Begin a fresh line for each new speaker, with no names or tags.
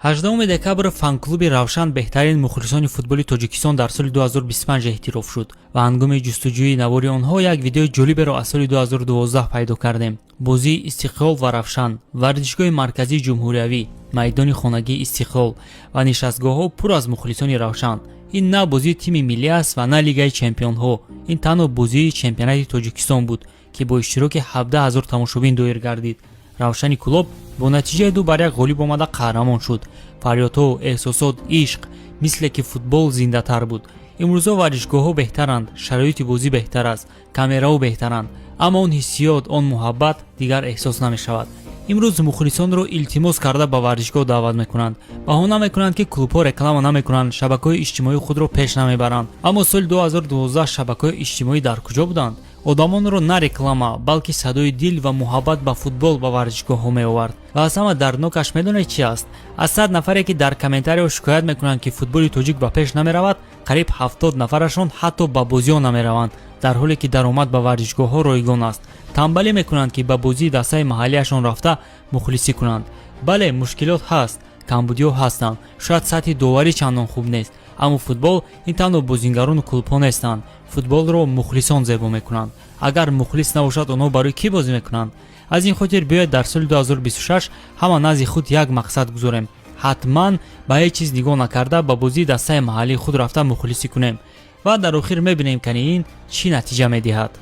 18 декабр фан-клуби «Равшан», беҳтарин мухлисони футболи Тоҷикистон дар соли 2025 эътироф шуд ва ҳангоми ҷустуҷӯи навори онҳо як видеои ҷолиберо аз соли 2012 пайдо кардем. Бозии «Истиқлол» ва «Равшан», варзишгоҳи марказии ҷумҳуриявӣ, майдони хонагии «Истиқлол» ва нишастгоҳҳо пур аз мухлисони «Равшан». Ин на бозии тими миллӣ аст ва на Лигаи чемпионҳо. Ин танҳо бозии чемпионати Тоҷикистон буд, ки бо иштироки 17 000 тамошобин доир гардид. «Равшани Кӯлоб» бо натиҷаи 2-1 ғолиб омада, қаҳрамон шуд. Фарёдҳо, эҳсосот, ишқ, мисле ки футбол зиндатар буд. Имрӯзо варзишгоҳҳо беҳтаранд, шароити бозӣ беҳтар аст, камераҳо беҳтаранд, аммо он ҳиссиёт, он муҳаббат дигар эҳсос намешавад. Имрӯз мухлисонро илтимос карда ба варзишгоҳ даъват мекунанд. Баҳона мекунанд, ки клубҳо реклама намекунанд, шабакаҳои иҷтимоӣ худро пеш намебаранд. Аммо соли 2012 шабакаҳои иҷтимоӣ дар куҷо буданд? Одамонро на реклама, балки садои дил ва муҳаббат ба футбол ба варзишгоҳҳо меовард. Ва аз ҳама дарднокаш медонед чи аст? Аз 100 нафаре, ки дар комментариҳо шикоят мекунанд, ки футболи тоҷик ба пеш намеравад, қариб 70 нафарашон ҳатто ба бозиҳо намераванд, дар ҳоле ки даромад ба варзишгоҳҳо ройгон аст. Тамбалӣ мекунанд, ки ба бозии дастаи маҳаллиашон рафта мухлисӣ кунанд. Бале, мушкилот ҳаст, камбудиҳо ҳастанд, шояд сатҳи доварӣ чандон хуб нест, аммо футбол ин танҳо бозингарону клубҳо нестанд. Футболро мухлисон зебо мекунанд. Агар мухлис набошад, онҳо барои кӣ бозӣ мекунанд? Аз ин хотир биёед, дар соли 2026 ҳама назди худ як мақсад гузорем: ҳатман ба ҳеҷ чиз нигоҳ накарда, ба бозии дастаи маҳаллии худ рафта мухлисӣ кунем ва дар охир мебинем, кани ин чӣ натиҷа медиҳад.